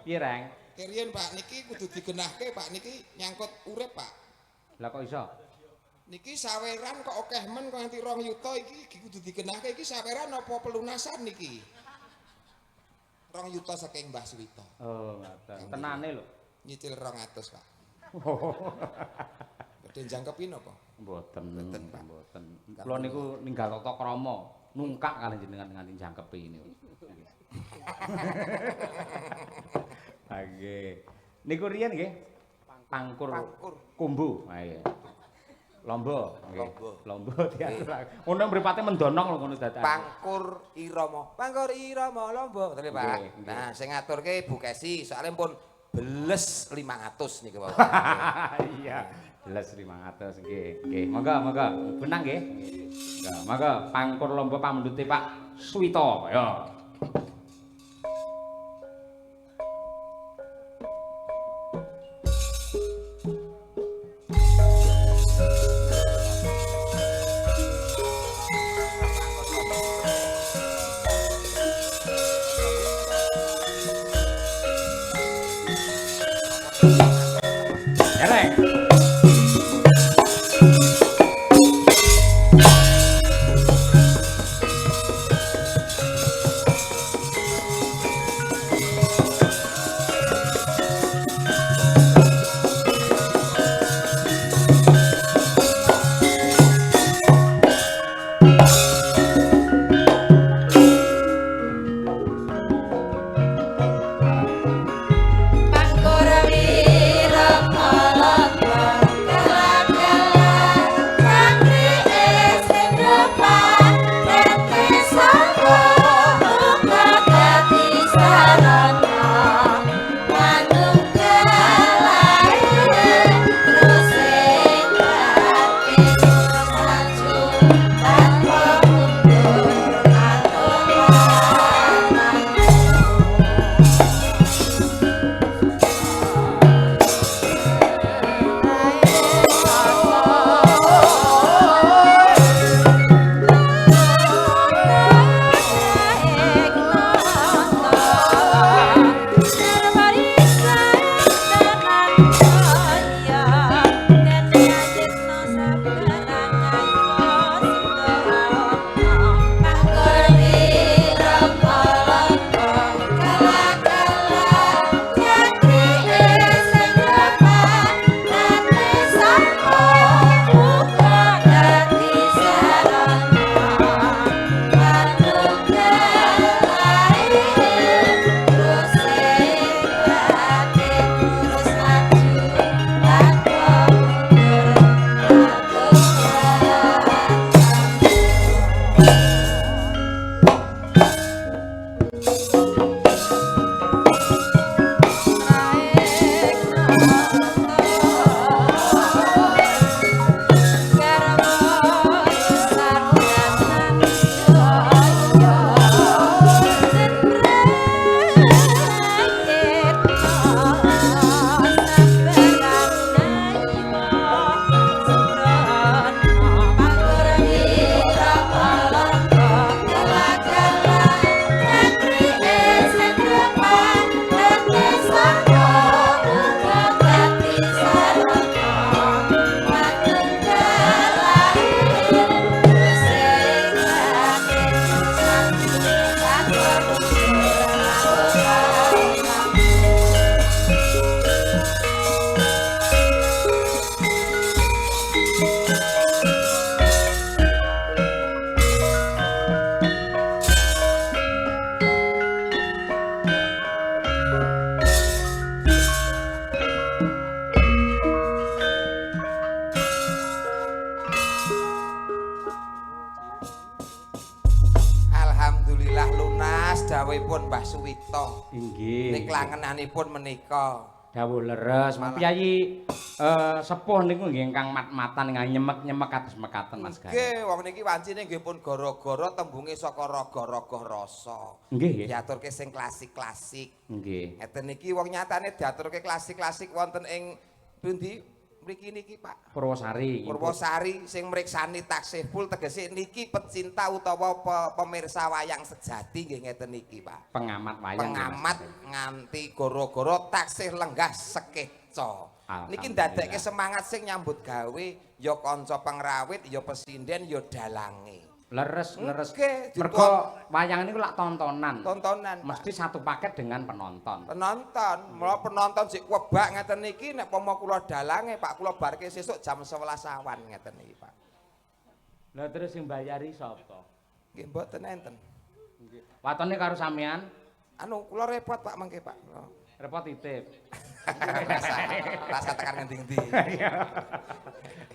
Piye, Reng? Keriyen Pak niki kudu digenahke Pak niki nyangkut urip Pak. Lah kok iso? Niki saweran kok akeh men kok nganti 2 yuta iki kudu digenahke iki saweran apa pelunasan niki? 2 yuta saking Mbah Suwito. Oh, ngoten. Tenane lho. Nyicil 200, Pak. Badhe jangkepi napa? Mboten, Mboten, Pak. mboten. Kula niku ninggal tata krama, nungkak kalih jenengan nganti jangkepi niku. Nggih. Niku riyen nggih. Pangkur. Pangkur. Kumbu. Ha iya. Lombo nggih. Lombo. Lombo diatur. Ngono mripate mendonong lho ngono dadakan. Pangkur Irama. Pangkur Irama Lombo, ngoten lho, Pak. Nggih, nggih. Nah, sing ngaturke Bu Kesi, soalnya pun beles 500 niku, Pak. Iya, beles 500 nggih. Nggih, monggo monggo. Benang nggih. Monggo, monggo Pangkur Lombo pamundhute Pak Suwito. Ya. Dereng. Pangkur Wirama Lombo kala-kala cangkrike sing depan rete saka uga dadi sarana manunggal lahir terus sing batin maju tanpa mundur atau Alhamdulillah lunas dawuhipun Mbah Suwito. Inggih. Nik langenanipun menika. Dawuh leres. Piyayi sepuh niku nggih ingkang mat-matan ingkang nyemek-nyemek kados mekaten Mas Gareng. Nggih, wong niki wancine nggih pun gara-gara tembunge saka raga-raga rasa. Nggih nggih. Diaturke sing klasik-klasik. Nggih. Ngeten niki wong nyatane diaturke klasik-klasik wonten ing pundi? mriki niki, Pak. Purwosari. Purwosari sing mriksani taksih full tegese niki pecinta utawa pemirsa wayang sejati nggih ngeten niki, Pak. Pengamat wayang. Pengamat nganti goro-goro taksih lenggah sekeca. Niki ndadekke semangat sing nyambut gawe ya kanca pengrawit, ya pesinden, ya dalange. Leres, leres. Mergo wayang niku lak tontonan. Tontonan. Mesti satu paket dengan penonton. Penonton. Mula penonton sik kebak ngeten niki nek pomo kula dalange Pak kula barke sesuk jam 11 awan ngeten niki, Pak. Lah terus sing bayari sapa? Nggih mboten enten. Nggih. Watone karo sampean? Anu kula repot Pak mangke Pak. Repot titip. Rasa tekan ngendi-ngendi.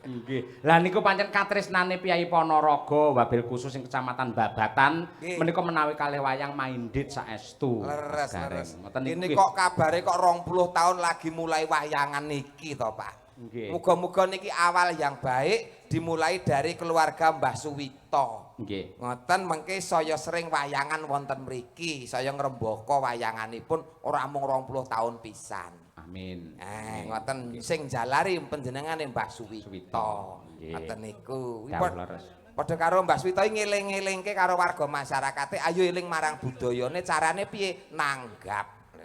Nggih. Lah niku pancen katresnane Piyai Ponorogo wabil khusus ing Kecamatan Babatan menika menawi kalih wayang maindit saestu. Leres, leres. Ngoten niku. Ini kok kabare kok 20 tahun lagi mulai wayangan niki to, Pak. Nggih. Muga-muga niki awal yang baik dimulai dari keluarga Mbah Suwito. Nggih. Ngoten mengke saya sering wayangan wonten mriki, saya ngrembaka wayanganipun ora mung 20 tahun pisan. Amin. Ngoten sing jalari panjenengane Mbah Suwito. Ngoten niku. Padha karo Mbah Suwito ngeling-elingke karo warga masyarakate ayo eling marang budayane carane piye nanggap.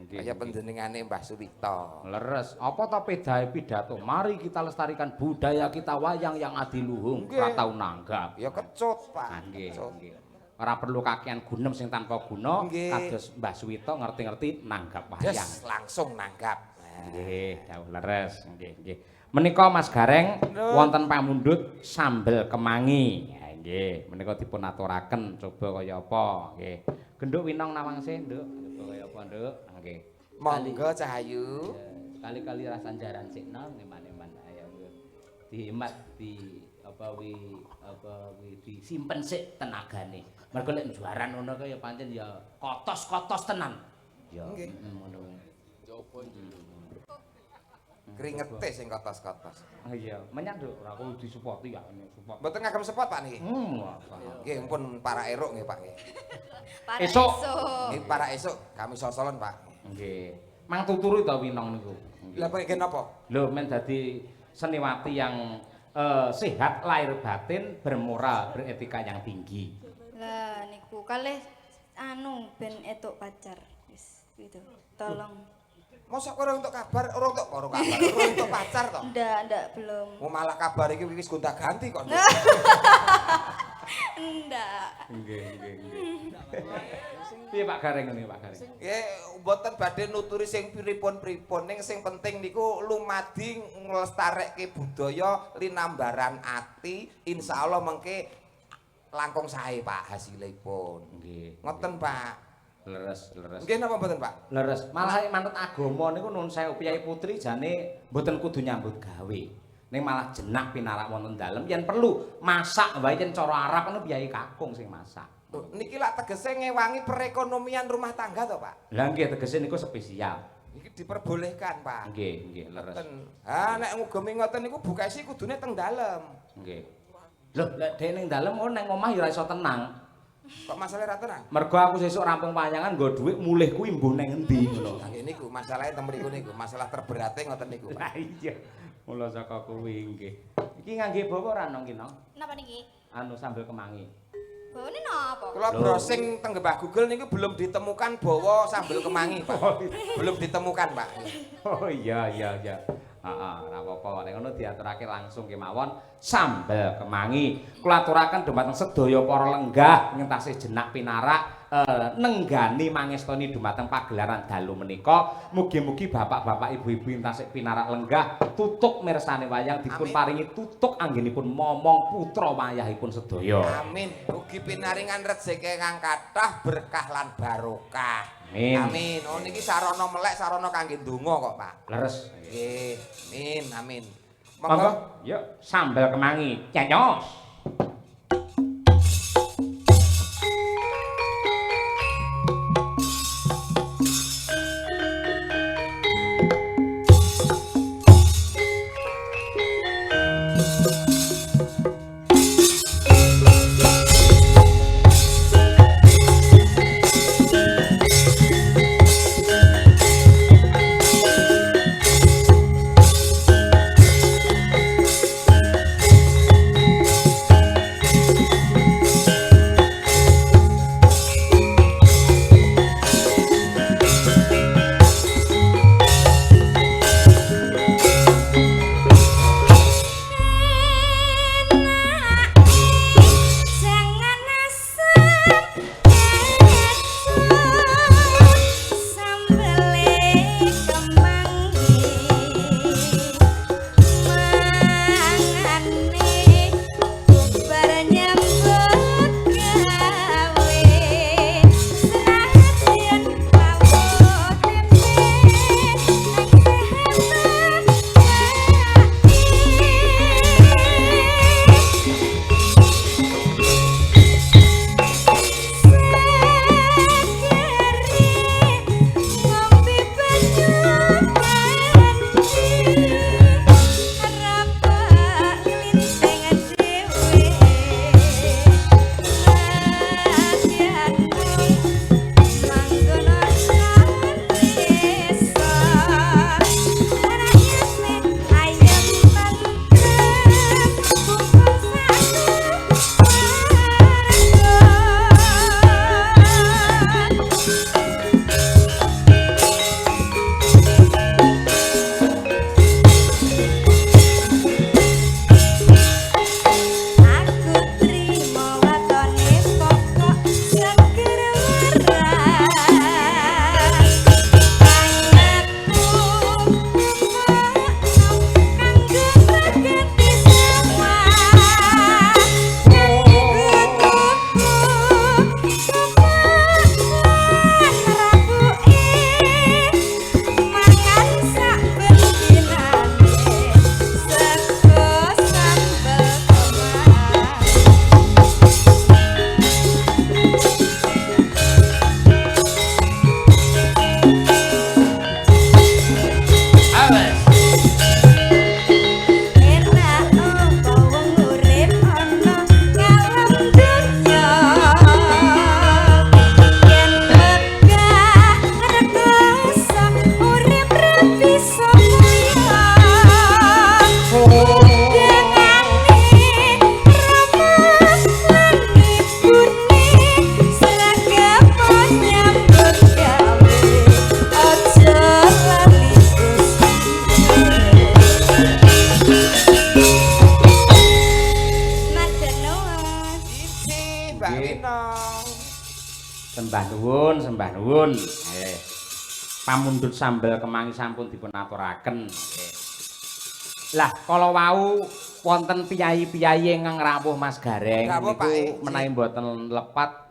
Kaya panjenengane Mbah Suwito. Leres. Apa ta pedahe pidato? Mari kita lestarikan budaya kita wayang yang adiluhung, ora tau nanggap. Ya kecut, Pak. Nggih, nggih. Ora perlu kakean gunem sing tanpa guna, kados Mbah Suwito ngerti-ngerti nanggap wayang. Yes, langsung nanggap. Nggih, dawuh leres. Nggih, nggih. Menika Mas Gareng wonten pamundhut sambel kemangi. Ya nggih, menika dipun aturaken coba kaya apa nggih. Genduk Winong Nawangse, Nduk. Coba kaya apa, Nduk? Nggih. Monggo Cahayu. Sekali-kali rasan jaran sikno eman-eman ayo dihemat di apa wi disimpen sik tenagane. Mergo lek juaran ngono kae ya pancen ya kotos-kotos tenan. Ya ngono kuwi. Coba kringete sing kotos-kotos. Iya, menyak Nduk, ora kudu disupoti ya support. Mboten ngagem support Pak niki. Nggih, pun para eruk nggih Pak nggih. Esuk. Nggih para esuk kami sosolen Pak. Nggih. Mang tuturu ta Winong niku. Lah kok nggih napa? Lho men dadi seniwati yang sehat lahir batin, bermoral, beretika yang tinggi. Lah niku kalih anu ben etuk pacar. Wis gitu. Tolong. Mosok kowe ora entuk kabar, ora entuk ora kabar, ora entuk pacar to? Ndak, ndak belum. Mau malah kabar iki wis gonta-ganti kok. Ndak. Nggih, nggih, nggih. Piye Pak Gareng ngene Pak Gareng? Nggih, mboten badhe nuturi sing pripun-pripun, ning sing penting niku lumadi nglestarekke budaya linambaran ati, insyaallah mengke langkung sae Pak hasilipun. Nggih. Ngoten Pak. Leres, leres. Nggih napa mboten Pak? Leres. Malah manut agama niku nun sewu piyai putri jane mboten kudu nyambut gawe. Ning malah jenak pinarak wonten dalem yen perlu masak wae yen cara Arab ngono piyai kakung sing masak. Niki lak tegese ngewangi perekonomian rumah tangga to Pak? Lah nggih tegese niku spesial. Niki diperbolehkan Pak. Nggih, nggih leres. Ha nek ngugemi ngoten niku bukesi kudune teng dalem. Nggih. Lho lek dhek ning dalem ngono nang omah ya ora iso tenang. Kok masalah ra tenang? Mergo aku sesuk rampung wayangan nggo dhuwit mulih kuwi mbuh nang endi ngono. Lah niku masalahe teng mriku niku, masalah terberate ngoten niku Pak. Lah iya. Mula saka kuwi nggih. Iki ngangge bawa ora nang ki, Nong? Napa niki? Anu sambel kemangi. Bawane napa? Kula browsing teng Mbah Google niku belum ditemukan bawa sambel kemangi, Pak. Belum ditemukan, Pak. Oh iya iya iya. Heeh, ora apa-apa. Nek ngono diaturake langsung kemawon sambel kemangi. Kula aturaken dumateng sedaya para lenggah ing tasih jenak pinarak nenggani mangestoni dumateng pagelaran dalu menika. Mugi-mugi bapak-bapak, ibu-ibu ing tasih pinarak lenggah tutuk mirsane wayang dipun paringi tutuk anggenipun momong putra wayahipun sedaya. Amin. Mugi pinaringan rejeki kang kathah berkah lan barokah. Amin. Amin. Oh niki sarana melek, sarana kangge ndonga kok, Pak. Leres. Nggih. Amin, amin. Monggo. Yuk, sambel kemangi. Canyos. Nggih. Pamundhut sambel kemangi sampun dipun aturaken. Nggih. Lah, kala wau wonten piyayi-piyayi ingkang rawuh Mas Gareng niku menawi mboten lepat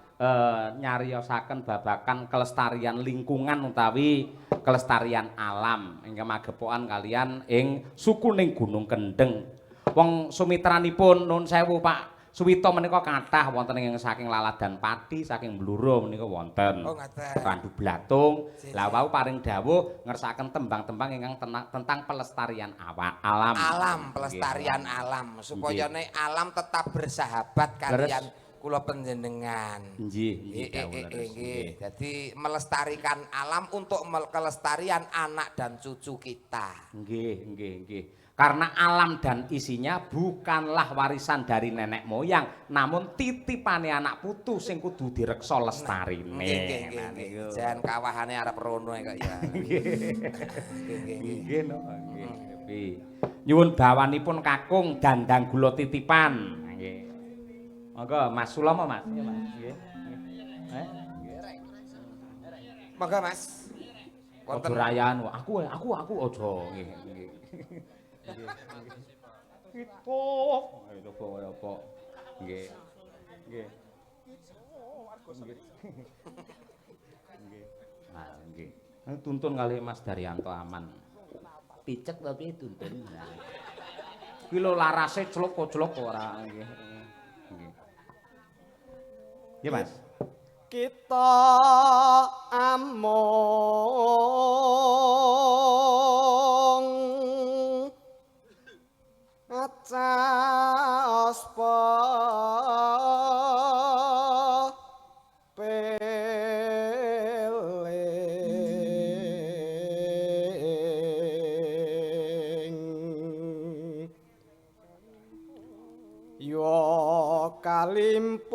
nyariosaken babagan kelestarian lingkungan utawi kelestarian alam ingkang magepokan kalian ing sukuning Gunung Kendeng. Wong sumitranipun nun sewu Pak Suwito menika kathah wonten ing saking Laladan Pati, saking Bluro menika wonten. Oh ngaten. Randu Blatung. Lah wau paring dawuh ngersakaken tembang-tembang ingkang tentang pelestarian alam. Alam, pelestarian alam supaya nek alam tetap bersahabat kalian kula panjenengan. Nggih, nggih. Jadi melestarikan alam untuk kelestarian anak dan cucu kita. Nggih, nggih, nggih. Karena alam dan isinya bukanlah warisan dari nenek moyang, namun titipane anak putu sing kudu direksa lestarine. Nggih, nggih, nggih. Jan kawahane arep rono kok ya. Nggih. Nggih, no. Nggih. Nyuwun bawanipun kakung dandang gula titipan. Nggih. Monggo Mas Sulomo, Mas. Nggih, Mas. Nggih. Monggo, Mas. Wonten rayan. Aku aja. Nggih, nggih. Kita ayo coba kaya apa. Nggih. Nggih. Nggih. Nah, nggih. Tuntun kali Mas Daryanto aman. Picek tapi tuntun. Kuwi lho larase cluk-cluk ora nggih. Nggih. Nggih, Mas. Kita amung acaos peling yo kalimput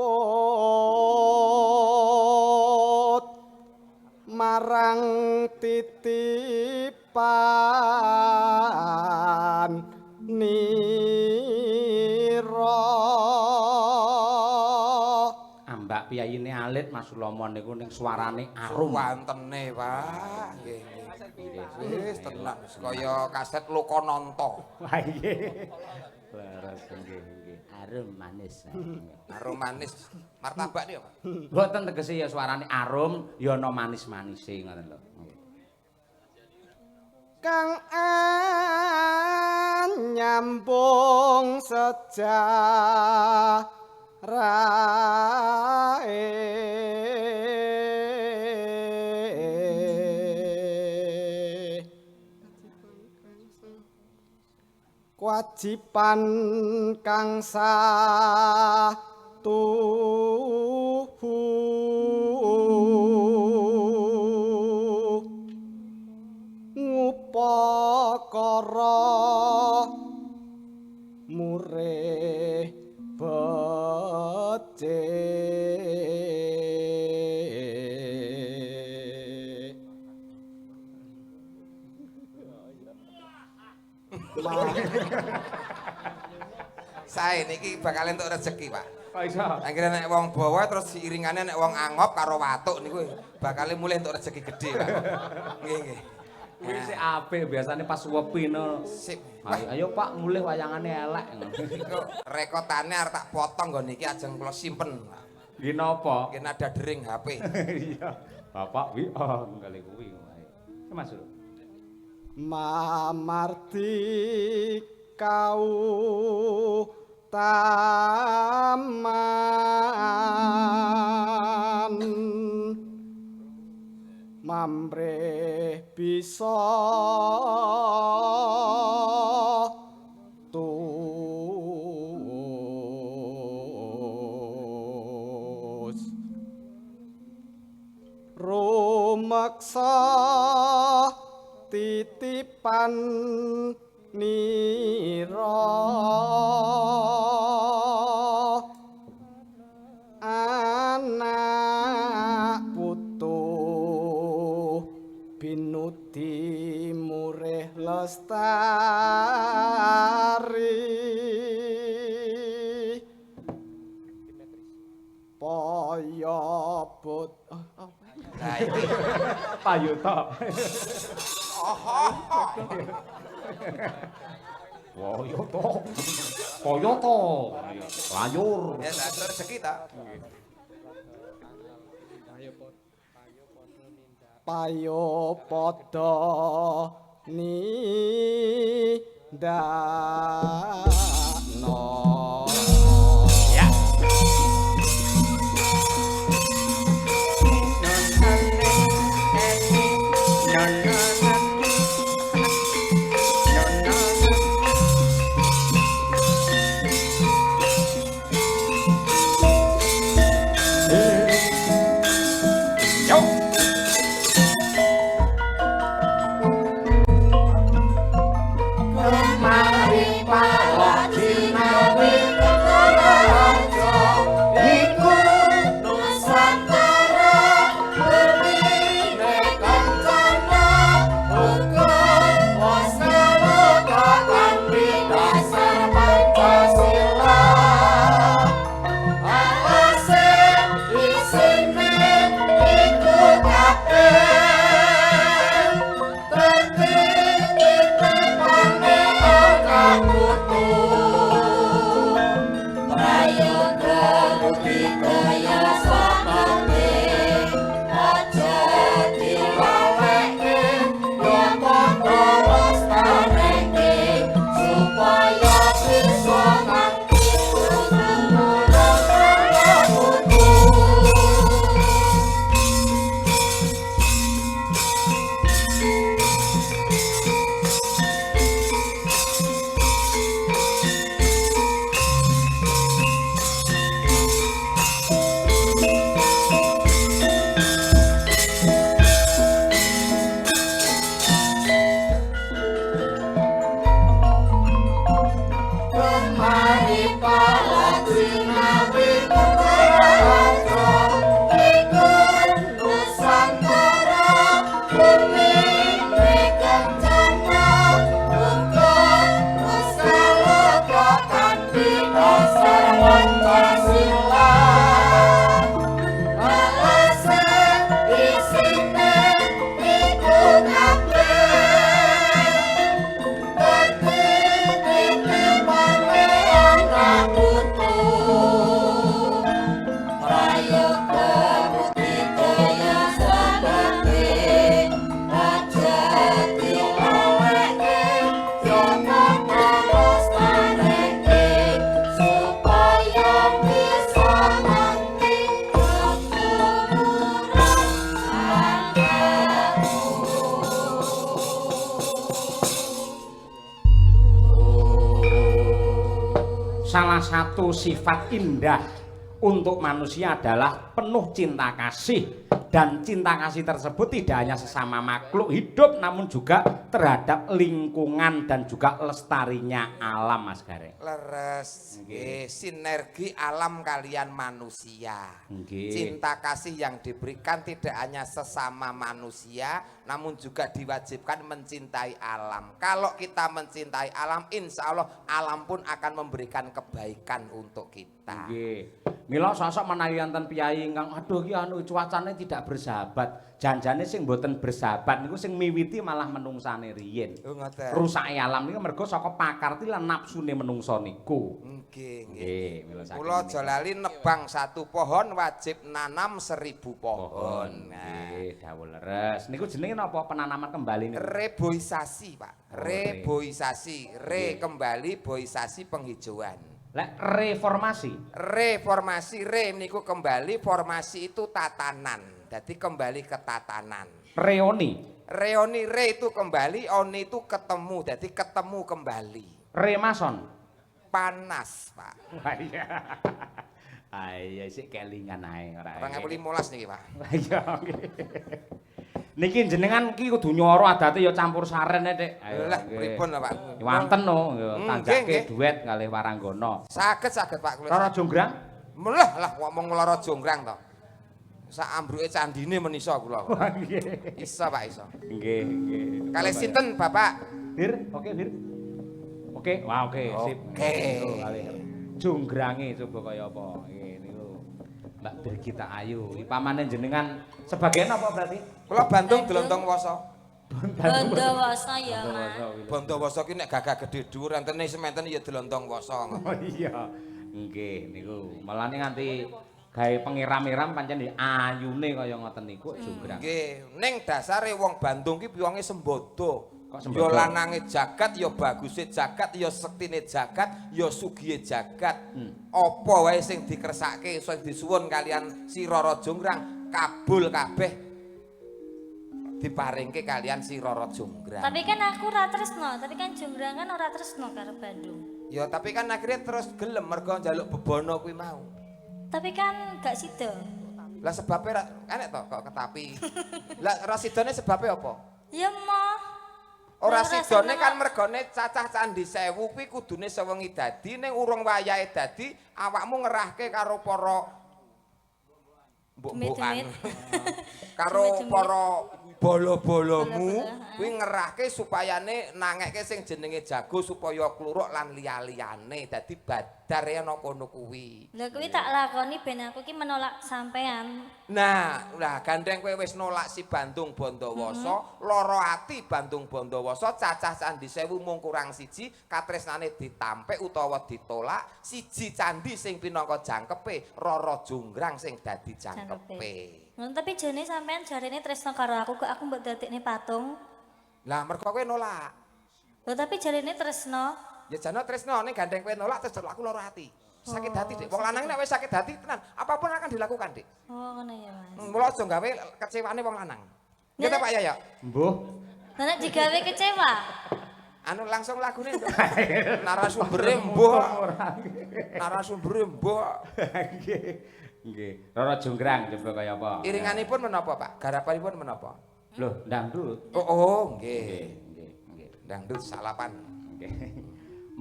marang titipan nira. Ambak piyayine alit Mas Sulomo niku ning suarane arum. Wantene, Pak. Nggih, nggih. Wis tenan kaya kaset Lokananta. Wah, nggih. Leres nggih, nggih. Arum manis. Arum manis. Martabak niku, Pak. Mboten tegese ya suarane arum ya ana manis-manise ngoten lho. Kang nyambung sejarahe kewajiban kang satuhu ngupakara murih becik. Sae niki bakal entuk rejeki, Pak. Kok iso? Anggere nek wong bawa terus iringane nek wong angop karo watuk niku bakal mulih entuk rejeki gedhe, Pak. Nggih, nggih. Kuwi sik apik biasane pas wepi no. Sip. Ayo Pak mulih wayangane elek. Iku rekotane arep tak potong nggon iki ajeng kula simpen. Nggih napa? Nggih nada dering HP. Iya. Bapak wi oh kali kuwi wae. Mas lho. Mamardi kau taman mamrih bisa tus rumeksa titipan nira anak putu binudi murih lestari paya bot. Nah iki Payuta. Kayata. Kayata. Layur. Ya tak rezeki ta. Payo padha nindakno. Ya. Yo. Kemari palak jinawi raja iku Nusantara bumi kencana uga wasaloka kanthi dasar Pancasila alase isine iku kabeh dadi titipane anak putu prayoga budidaya sakti aja dilaleke ya padha lestareke supaya bisa nganti tumurun anak putu. Kemari palak jinawi raja iku Nusantara bumi kencana uga wasaloka kanthi dasar Pancasila alase isine iku kabeh dadi titipane anak putu prayoga budidaya sakti aja dilaleke ya padha lestareke supaya bisa nganti ketumurun anak. Salah satu sifat indah untuk manusia adalah penuh cinta kasih, dan cinta kasih tersebut tidak hanya sesama makhluk hidup namun juga terhadap lingkungan dan juga lestarinya alam, Mas Gareng. Leres, nggih, sinergi alam kalian manusia. Nggih. Cinta kasih yang diberikan tidak hanya sesama manusia, namun juga diwajibkan mencintai alam. Kalau kita mencintai alam, insya Allah alam pun akan memberikan kebaikan untuk kita. Nggih. Mila sosok menawi wonten piyayi ingkang aduh iki anu cuacane tidak bersahabat. Janjane sing mboten bersahabat niku sing miwiti malah menungsane riyin. Oh, ngoten. Rusake alam niku mergo saka pakarti lan nafsune menungsa niku. Nggih, nggih. Nggih, mila saking Kula aja lali nebang satu pohon wajib nanam 1000 pohon. pohon. Nah, Nggih, dawuh leres. Niku jenenge napa penanaman kembali niku? Reboisasi, Pak. Oh, Reboisasi, re kembali, boisasi penghijauan. Lek reformasi. Reformasi, re niku kembali, formasi itu tatanan. Jadi kembali ke tatanan. Reoni, Reoni, re itu kembali, oni itu ketemu. Jadi ketemu kembali. remason. Panas, Pak. Wah iya. Ayo sik kelingan ae ora. 2015 niki, Pak. Lah iya. Niki jenengan ki kudu nyoro adate ya campur saren e, Dik. Ayo, Lah, nggih. pripun lho, Pak? Wanten no, tanjake nggih, nggih. duet kalih Waranggana. Saged saged Pak kula. Rara Jonggrang? Melah lah ngomong lara jonggrang to. Sak ambruke candine menisa kula. Nggih. Iso Pak iso. Nggih, nggih. Kalih sinten Bapak? Bir, oke Bir. Oke, wah oke, sip. Oke. Niku kalih Jonggrange coba kaya apa. Nggih niku. Mbak Birgita Ayu. Iki pamane jenengan sebagian apa berarti? Kula Bandung Dlontong Woso. Bondowoso ya, Mas. Bondowoso ki nek gagah gedhe dhuwur entene sementen ya Dlontong Woso. Oh iya. Nggih niku. Melane nganti gawe pengiram-iram pancen ya ayune kaya ngoten niku jonggrang. Nggih, ning dasare wong Bandung ki wonge sembodo. Kok sembodo? Ya lanange jagat, ya baguse jagat, ya sektine jagat, ya sugihe jagat. Apa wae sing dikersake, sing disuwun kalian si Roro Jonggrang kabul kabeh diparingke kalian si Roro Jonggrang. Tapi kan aku ora tresno, tapi kan Jonggrang kan ora tresno karo Bandung. Ya tapi kan akhirnya terus gelem mergo njaluk bebono kuwi mau. Tapi kan gak sida. Lah sebabnya ra enek to kok ketapi. Lah ra sidone sebabnya apa? Ya moh. Ora Ora sidone seneng kan kok. mergone cacah candhi sewu kuwi kudune sewengi dadi ning urung wayahe dadi awakmu ngerahke karo para mbok-mbokan. Demit-demit. Karo Demit-demit. para bolo-bolomu Bolo-bolo, kuwi ngerahke supayane nangeke sing jenenge jago supaya kluruk lan liya-liyane dadi badar ya ana kono kuwi. Lah kuwi tak lakoni ben aku ki menolak sampean. Nah, lah gandeng kowe wis nolak si Bandung Bondowoso, lara ati Bandung Bondowoso, cacah candhi sewu mung kurang siji, katresnane ditampik utawa ditolak, siji candhi sing pinangka jangkepe, Roro Jonggrang sing dadi jangkepe. Ngono tapi jane sampean jarene tresno karo aku kok aku mbok dadekne patung. Lah mergo kowe nolak. Lho tapi jarene tresno. Ya jane tresno ning gandeng kowe nolak terus aku lara ati. Sakit hati, Dik. Wong lanang nek wis sakit hati tenan, apapun akan dilakukan, Dik. Oh ngono ya, Mas. Mula aja gawe kecewane wong lanang. Nggih ta Pak Yaya? Mbuh. Lah nek digawe kecewa. Anu langsung lagune narasumbere mbuh. Narasumbere mbuh. Nggih. Nggih. Roro Jonggrang coba kaya apa? Iringanipun menapa, Pak? Garapanipun menapa? Loh, dangdut. Oh, oh nggih. Nggih, nggih. Dangdut salapan. Nggih.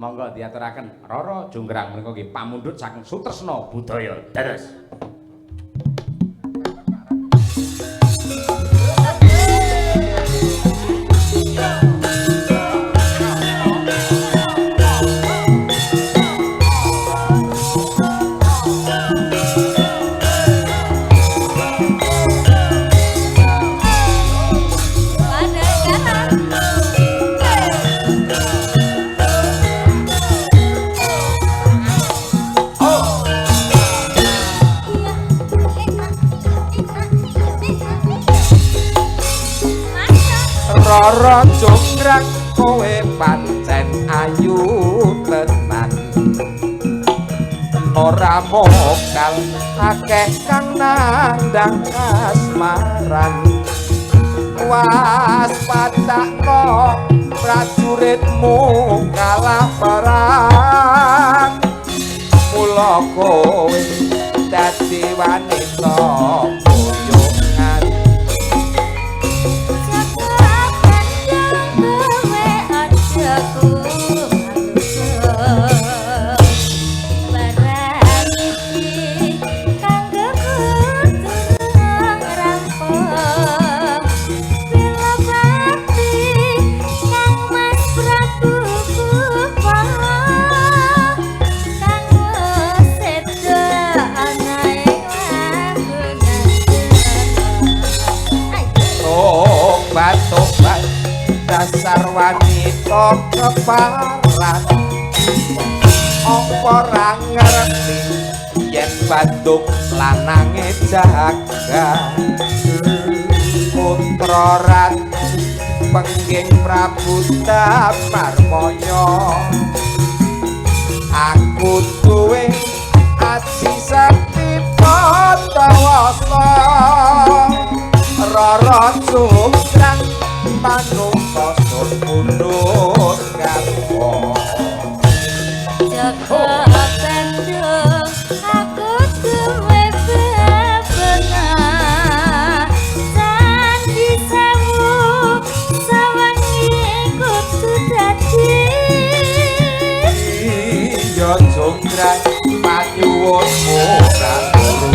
Monggo diaturaken Roro Jonggrang menika nggih pamundhut saking Sutresna Budaya. Dados. Padahal kan. Roro Jonggrang kowe pancen ayu tenan. Ora mokal akeh kang nandang kasmaran. Waspadakno prajuritmu kalah perang. Mula kowe dadi wanita boyongan. Jaga pandang kowe aja kumantuk. Barang iki kanggo kudu rampung. Wilapati Kang Mas Prabu Kupa, kang wis seda ana ing lagunan. Tobat tobat dasar wanita keparat. Apa ora ngerti yen Bandung lanange jaga putra ratu pengging Prabu Damarmaya. Aku duwe aji sakti Bondowoso. Roro Jonggrang manungsa sun pundhut garwa. Jaga Bandung aku duwe bebena. Candi sewu sawengi kudu dadi. Iya Jonggrang panyuwunmu ra turu.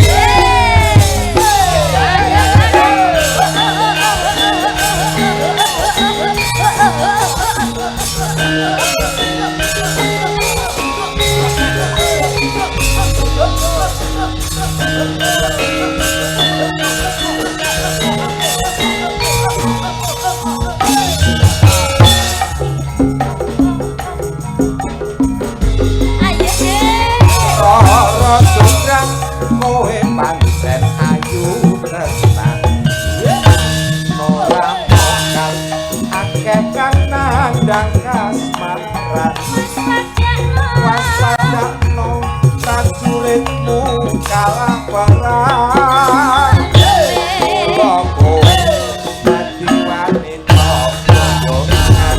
Kelabaran waspadakno prajuritmu kalah perang. Kula kowe dadi wanita boyongan.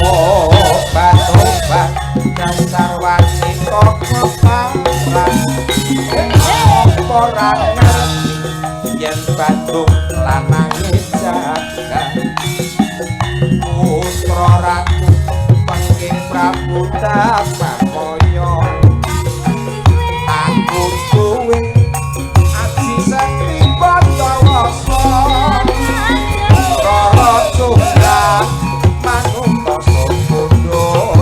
Obat-obat dasar wanita keparan. Apa ora ngerti yen Bandung lanange jaga. Putra Ratu Pengking Prabu Tapakoyo. Aku duwe aji sekti Bantawasa. Rara Cungkrang manungsa bodho.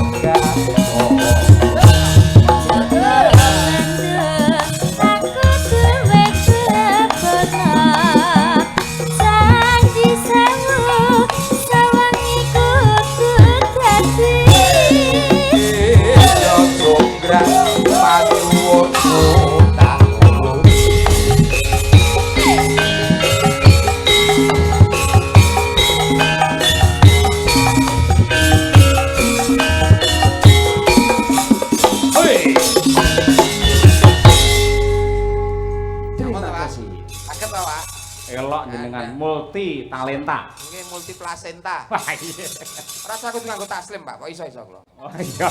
Iya Cungkrang panyuwunku tak turut. Terima kasih. Saged to, Pak? Elok jenengan multi talenta. Nggih multi plasenta. Wah iya. Rasa aku nganggo taslim, Pak. Kok iso-iso kula. Oh iya.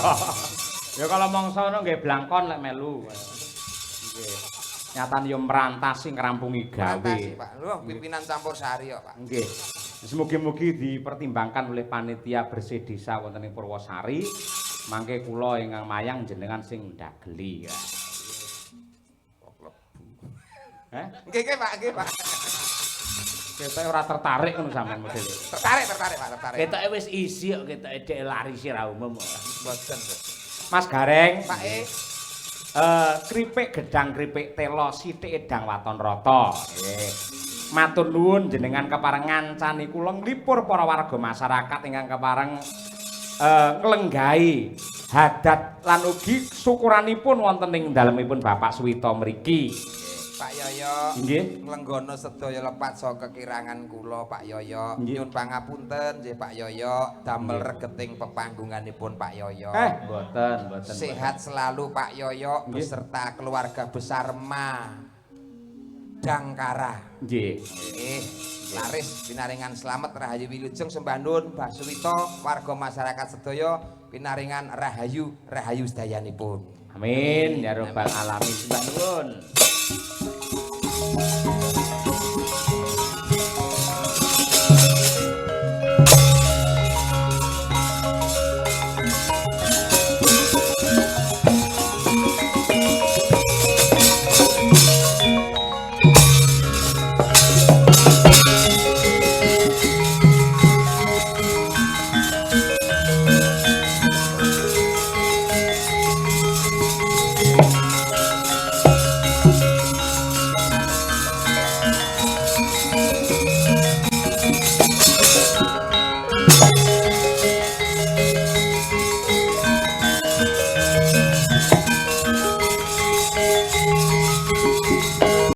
Ya kalau mongso ngono nggih blangkon lek melu. Nggih. Nyatane yo merantasi ngrampungi gawe. Merantasi, Pak. Lho, pimpinan campur sari kok, Pak. Nggih. Mugi-mugi dipertimbangkan oleh panitia bersih desa wonten ing Purwosari. Mangke kula ingkang mayang jenengan sing ndageli ya. Heh? Nggih, nggih, Pak, nggih, Pak. Ketoke ora tertarik ngono sampean modele. Tertarik, tertarik, Pak, tertarik. Ketoke wis isi kok ketoke dhek lari sira umum kok. Mboten, Pak. Mas Gareng, Pak E, kripik gedang kripik telo sithik edang waton rata. Nggih. Matur nuwun jenengan kepareng ngancani kula nglipur para warga masyarakat ingkang kepareng nglenggahi hadat lan ugi syukuranipun wonten ing dalemipun Bapak Suwito mriki. Pak Yoyo. Nggih. Nglenggono sedaya lepat saka kekirangan kula Pak Yoyo. Nggih. Nyun pangapunten nggih Pak Yoyo, damel regeting pepanggunganipun Pak Yoyo. Mboten, mboten. Sehat selalu Pak Yoyo Nggih. beserta keluarga besar Ma Dangkara. Nggih. Nggih, laris pinaringan slamet rahayu wilujeng sembah nuwun Mbah Suwito warga masyarakat sedaya pinaringan rahayu rahayu sedayanipun. Amin ya rabbal alamin. Sembah nuwun.